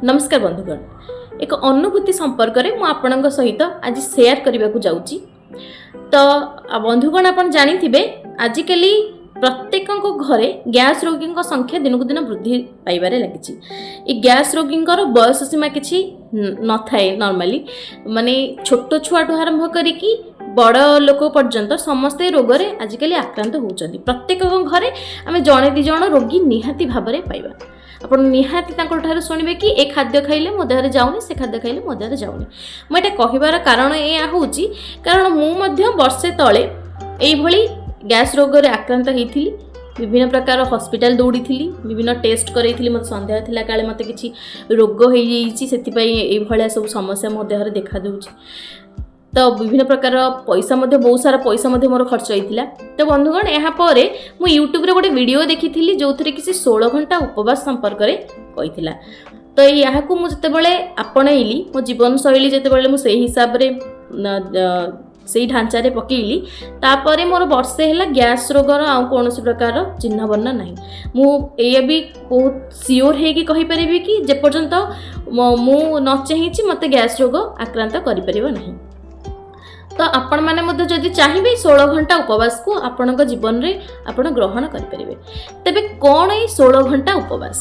ନମସ୍କାର ବନ୍ଧୁଗଣ, ଏକ ଅନୁଭୂତି ସମ୍ପର୍କରେ ମୁଁ ଆପଣଙ୍କ ସହିତ ଆଜି ସେୟାର କରିବାକୁ ଯାଉଛି। ତ ବନ୍ଧୁଗଣ, ଆପଣ ଜାଣିଥିବେ ଆଜିକାଲି ପ୍ରତ୍ୟେକଙ୍କ ଘରେ ଗ୍ୟାସ୍ ରୋଗୀଙ୍କ ସଂଖ୍ୟା ଦିନକୁ ଦିନ ବୃଦ୍ଧି ପାଇବାରେ ଲାଗିଛି। ଏ ଗ୍ୟାସ୍ ରୋଗୀଙ୍କର ବୟସ ସୀମା କିଛି ନଥାଏ। ନର୍ମାଲି ମାନେ ଛୋଟ ଛୁଆଠୁ ଆରମ୍ଭ କରିକି ବଡ଼ ଲୋକ ପର୍ଯ୍ୟନ୍ତ ସମସ୍ତେ ରୋଗରେ ଆଜିକାଲି ଆକ୍ରାନ୍ତ ହେଉଛନ୍ତି। ପ୍ରତ୍ୟେକଙ୍କ ଘରେ ଆମେ ଜଣେ ଦୁଇ ଜଣ ରୋଗୀ ନିହାତି ଭାବରେ ପାଇବା। ଆପଣ ନିହାତି ତାଙ୍କ ଠାରୁ ଶୁଣିବେ କି ଏ ଖାଦ୍ୟ ଖାଇଲେ ମୋ ଦେହରେ ଯାଉନି, ସେ ଖାଦ୍ୟ ଖାଇଲେ ମୋ ଦେହରେ ଯାଉନି। ମୁଁ ଏଇଟା କହିବାର କାରଣ ଏଇଆ ହେଉଛି, କାରଣ ମୁଁ ମଧ୍ୟ ବର୍ଷେ ତଳେ ଏଇଭଳି ଗ୍ୟାସ୍ ରୋଗରେ ଆକ୍ରାନ୍ତ ହେଇଥିଲି। ବିଭିନ୍ନ ପ୍ରକାର ହସ୍ପିଟାଲ ଦୌଡ଼ିଥିଲି, ବିଭିନ୍ନ ଟେଷ୍ଟ କରେଇଥିଲି। ମୋତେ ସନ୍ଦେହ ଥିଲା କାଳେ ମୋତେ କିଛି ରୋଗ ହେଇଯାଇଛି, ସେଥିପାଇଁ ଏଇଭଳିଆ ସବୁ ସମସ୍ୟା ମୋ ଦେହରେ ଦେଖାଦେଉଛି। ତ ବିଭିନ୍ନ ପ୍ରକାର ପଇସା ମଧ୍ୟ, ବହୁତ ସାରା ପଇସା ମଧ୍ୟ ମୋର ଖର୍ଚ୍ଚ ହେଇଥିଲା। ତ ବନ୍ଧୁଗଣ, ଏହାପରେ ମୁଁ ୟୁଟ୍ୟୁବରେ ଗୋଟେ ଭିଡ଼ିଓ ଦେଖିଥିଲି, ଯେଉଁଥିରେ କି ସେ 16 ଘଣ୍ଟା ଉପବାସ ସମ୍ପର୍କରେ କହିଥିଲା। ତ ଏହାକୁ ମୁଁ ଯେତେବେଳେ ଆପଣେଇଲି, ମୋ ଜୀବନଶୈଳୀ ଯେତେବେଳେ ମୁଁ ସେଇ ହିସାବରେ ସେଇ ଢାଞ୍ଚାରେ ପକେଇଲି, ତାପରେ ମୋର ବର୍ଷେ ହେଲା ଗ୍ୟାସ୍ ରୋଗର ଆଉ କୌଣସି ପ୍ରକାର ଚିହ୍ନବର୍ଣ୍ଣ ନାହିଁ। ମୁଁ ଏଇଆ ବି ବହୁତ ସିଓର ହେଇକି କହିପାରିବି କି ଯେପର୍ଯ୍ୟନ୍ତ ମୁଁ ନ ଚାହିଁଛି, ମୋତେ ଗ୍ୟାସ୍ ରୋଗ ଆକ୍ରାନ୍ତ କରିପାରିବ ନାହିଁ। ତ ଆପଣମାନେ ମଧ୍ୟ ଯଦି ଚାହିଁବେ, 16 ଘଣ୍ଟା ଉପବାସକୁ ଆପଣଙ୍କ ଜୀବନରେ ଆପଣ ଗ୍ରହଣ କରିପାରିବେ। ତେବେ କ'ଣ ଏଇ 16 ଘଣ୍ଟା ଉପବାସ?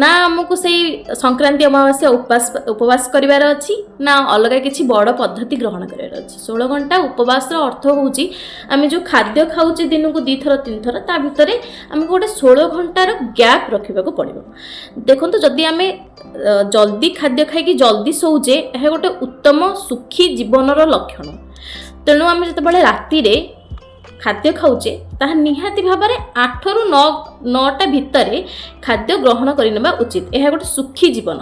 ନା ଆମକୁ ସେଇ ସଂକ୍ରାନ୍ତି ଅମାବାସ୍ୟା ଉପବାସ କରିବାର ଅଛି, ନା ଅଲଗା କିଛି ବଡ଼ ପଦ୍ଧତି ଗ୍ରହଣ କରିବାର ଅଛି। 16 ଘଣ୍ଟା ଉପବାସର ଅର୍ଥ ହେଉଛି, ଆମେ ଯେଉଁ ଖାଦ୍ୟ ଖାଉଛେ ଦିନକୁ ଦୁଇଥର ତିନିଥର, ତା ଭିତରେ ଆମକୁ ଗୋଟେ 16 ଘଣ୍ଟାର ଗ୍ୟାପ୍ ରଖିବାକୁ ପଡ଼ିବ। ଦେଖନ୍ତୁ, ଯଦି ଆମେ ଜଲ୍ଦି ଖାଦ୍ୟ ଖାଇକି ଜଲ୍ଦି ଶୋଉଛେ, ଏହା ଗୋଟେ ଉତ୍ତମ ସୁଖୀ ଜୀବନର ଲକ୍ଷଣ। ତେଣୁ ଆମେ ଯେତେବେଳେ ରାତିରେ ଖାଦ୍ୟ ଖାଉଛେ, ତାହା ନିହାତି ଭାବରେ 8ରୁ 9, 9ଟା ଭିତରେ ଖାଦ୍ୟ ଗ୍ରହଣ କରିନେବା ଉଚିତ। ଏହା ଗୋଟେ ସୁଖୀ ଜୀବନ।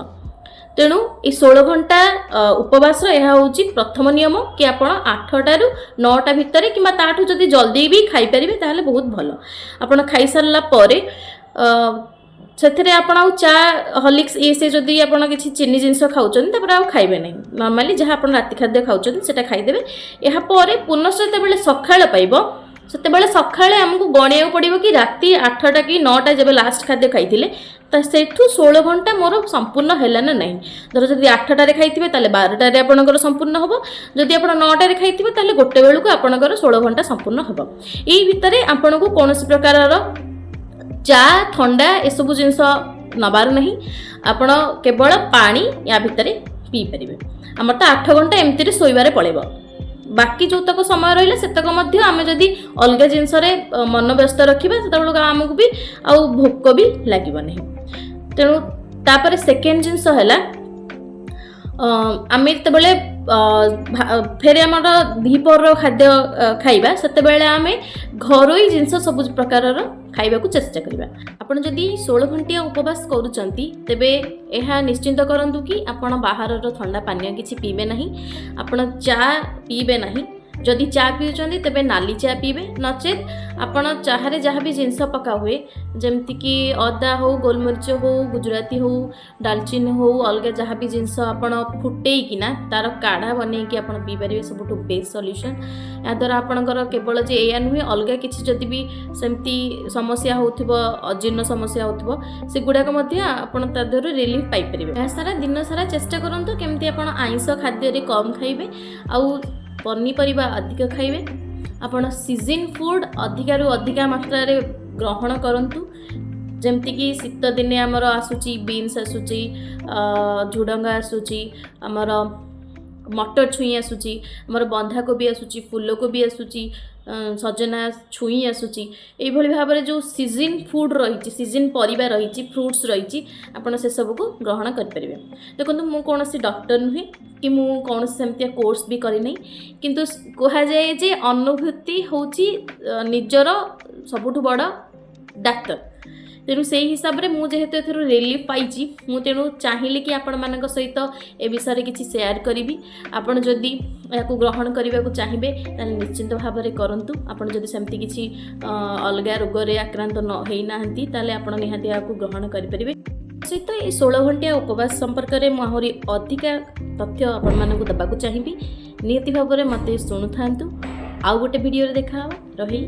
ତେଣୁ ଏଇ 16 ଘଣ୍ଟା ଉପବାସର ଏହା ହେଉଛି ପ୍ରଥମ ନିୟମ କି ଆପଣ 8ଟାରୁ 9ଟା ଭିତରେ କିମ୍ବା ତାଠୁ ଯଦି ଜଲ୍ଦି ବି ଖାଇପାରିବେ, ତାହେଲେ ବହୁତ ଭଲ। ଆପଣ ଖାଇସାରିଲା ପରେ ସେଥିରେ ଆପଣ ଆଉ ଚା, ହର୍ଲିକ୍ସ, ଇଏ ସେ ଯଦି ଆପଣ କିଛି ଚିନି ଜିନିଷ ଖାଉଛନ୍ତି, ତାପରେ ଆଉ ଖାଇବେ ନାହିଁ। ନର୍ମାଲି ଯାହା ଆପଣ ରାତି ଖାଦ୍ୟ ଖାଉଛନ୍ତି, ସେଟା ଖାଇଦେବେ। ଏହାପରେ ପୁନଶ୍ଚ ଯେତେବେଳେ ସକାଳ ପାଇବ, ସେତେବେଳେ ସକାଳେ ଆମକୁ ଗଣିବାକୁ ପଡ଼ିବ କି ରାତି 8ଟା କି 9ଟା ଯେବେ ଲାଷ୍ଟ ଖାଦ୍ୟ ଖାଇଥିଲେ, ତ ସେଠୁ 16 ଘଣ୍ଟା ମୋର ସମ୍ପୂର୍ଣ୍ଣ ହେଲା ନା ନାହିଁ। ଧର ଯଦି 8ଟାରେ ଖାଇଥିବେ, ତାହେଲେ 12ଟାରେ ଆପଣଙ୍କର ସମ୍ପୂର୍ଣ୍ଣ ହେବ। ଯଦି ଆପଣ 9ଟାରେ ଖାଇଥିବେ, ତାହେଲେ ଗୋଟେ ବେଳକୁ ଆପଣଙ୍କର 16 ଘଣ୍ଟା ସମ୍ପୂର୍ଣ୍ଣ ହେବ। ଏଇ ଭିତରେ ଆପଣଙ୍କୁ କୌଣସି ପ୍ରକାରର ଚା, ଥଣ୍ଡା ଏସବୁ ଜିନିଷ ନେବାର ନାହିଁ। ଆପଣ କେବଳ ପାଣି ୟା ଭିତରେ ପିଇପାରିବେ। ଆମର ତ 8 ଘଣ୍ଟା ଏମିତିରେ ଶୋଇବାରେ ପଳେଇବ। ବାକି ଯେଉଁତକ ସମୟ ରହିଲା, ସେତକ ମଧ୍ୟ ଆମେ ଯଦି ଅଲଗା ଜିନିଷରେ ମନ ବ୍ୟସ୍ତ ରଖିବା, ସେତେବେଳକୁ ଆମକୁ ବି ଆଉ ଭୋକ ବି ଲାଗିବ ନାହିଁ। ତେଣୁ ତାପରେ ସେକେଣ୍ଡ ଜିନିଷ ହେଲା, ଆମେ ଯେତେବେଳେ ଫେରେ ଆମର ଦ୍ୱିପହରର ଖାଦ୍ୟ ଖାଇବା, ସେତେବେଳେ ଆମେ ଘରୋଇ ଜିନିଷ ସବୁ ପ୍ରକାରର ଖାଇବାକୁ ଚେଷ୍ଟା କରିବା। ଆପଣ ଯଦି 16 ଘଣ୍ଟିଆ ଉପବାସ କରୁଛନ୍ତି, ତେବେ ଏହା ନିଶ୍ଚିନ୍ତ କରନ୍ତୁ କି ଆପଣ ବାହାରର ଥଣ୍ଡା ପାନୀୟ କିଛି ପିଇବେ ନାହିଁ। ଆପଣ ଚା ପିଇବେ ନାହିଁ। ଯଦି ଚା ପିଉଛନ୍ତି, ତେବେ ନାଲି ଚା ପିଇବେ। ନଚେତ୍ ଆପଣ ଚାହାରେ ଯାହା ବି ଜିନିଷ ପକା ହୁଏ, ଯେମିତିକି ଅଦା ହଉ, ଗୋଲମରିଚ ହଉ, ଗୁଜୁରାତି ହଉ, ଡାଲଚିନି ହଉ, ଅଲଗା ଯାହା ବି ଜିନିଷ ଆପଣ ଫୁଟେଇକିନା ତାର କାଢ଼ା ବନେଇକି ଆପଣ ପିଇପାରିବେ, ସବୁଠୁ ବେଷ୍ଟ ସଲ୍ୟୁସନ୍। ଏହାଦ୍ୱାରା ଆପଣଙ୍କର କେବଳ ଯେ ଏଇଆ ନୁହେଁ, ଅଲଗା କିଛି ଯଦି ବି ସେମିତି ସମସ୍ୟା ହେଉଥିବ, ଅଜୀର୍ଣ୍ଣ ସମସ୍ୟା ହେଉଥିବ, ସେଗୁଡ଼ାକ ମଧ୍ୟ ଆପଣ ତା ଦେହରୁ ରିଲିଫ୍ ପାଇପାରିବେ। ଏହା ସାରା ଦିନ ସାରା ଚେଷ୍ଟା କରନ୍ତୁ କେମିତି ଆପଣ ଆଇଁଷ ଖାଦ୍ୟରେ କମ୍ ଖାଇବେ ଆଉ ପନିପରିବା ଅଧିକ ଖାଇବେ। ଆପଣ ସିଜିନ୍ ଫୁଡ଼୍ ଅଧିକାରୁ ଅଧିକା ମାତ୍ରାରେ ଗ୍ରହଣ କରନ୍ତୁ। ଯେମିତିକି ଶୀତ ଦିନେ ଆମର ଆସୁଛି ବିନ୍ସ ଆସୁଛି, ଝୁଡ଼ଙ୍ଗ ଆସୁଛି, ଆମର ମଟର ଛୁଇଁ ଆସୁଛି, ଆମର ବନ୍ଧାକୋବି ଆସୁଛି, ଫୁଲକୋବି ଆସୁଛି, ସଜନା ଛୁଇଁ ଆସୁଛି। ଏଇଭଳି ଭାବରେ ଯେଉଁ ସିଜିନ୍ ଫୁଡ଼୍ ରହିଛି, ସିଜିନ୍ ପରିବା ରହିଛି, ଫ୍ରୁଟ୍ସ ରହିଛି, ଆପଣ ସେସବୁକୁ ଗ୍ରହଣ କରିପାରିବେ। ଦେଖନ୍ତୁ, ମୁଁ କୌଣସି ଡକ୍ଟର ନୁହେଁ କି ମୁଁ କୌଣସି ସେମିତିଆ କୋର୍ସ ବି କରିନାହିଁ, କିନ୍ତୁ କୁହାଯାଏ ଯେ ଅନୁଭୂତି ହେଉଛି ନିଜର ସବୁଠୁ ବଡ଼ ଡାକ୍ତର। ତେଣୁ ସେଇ ହିସାବରେ ମୁଁ ଯେହେତୁ ଏଥିରୁ ରିଲିଫ୍ ପାଇଛି, ମୁଁ ତେଣୁ ଚାହିଁଲି କି ଆପଣମାନଙ୍କ ସହିତ ଏ ବିଷୟରେ କିଛି ସେୟାର କରିବି। ଆପଣ ଯଦି ଏହାକୁ ଗ୍ରହଣ କରିବାକୁ ଚାହିଁବେ, ତାହେଲେ ନିଶ୍ଚିନ୍ତ ଭାବରେ କରନ୍ତୁ। ଆପଣ ଯଦି ସେମିତି କିଛି ଅଲଗା ରୋଗରେ ଆକ୍ରାନ୍ତ ନ ହେଇନାହାନ୍ତି, ତାହେଲେ ଆପଣ ନିହାତି ଏହାକୁ ଗ୍ରହଣ କରିପାରିବେ। ସହିତ ଏଇ 16 ଘଣ୍ଟିଆ ଉପବାସ ସମ୍ପର୍କରେ ମୁଁ ଆହୁରି ଅଧିକା ତଥ୍ୟ ଆପଣମାନଙ୍କୁ ଦେବାକୁ ଚାହିଁବି। ନିହାତି ଭାବରେ ମୋତେ ଶୁଣୁଥାନ୍ତୁ। ଆଉ ଗୋଟେ ଭିଡ଼ିଓରେ ଦେଖାହେବ। ରହିଲି,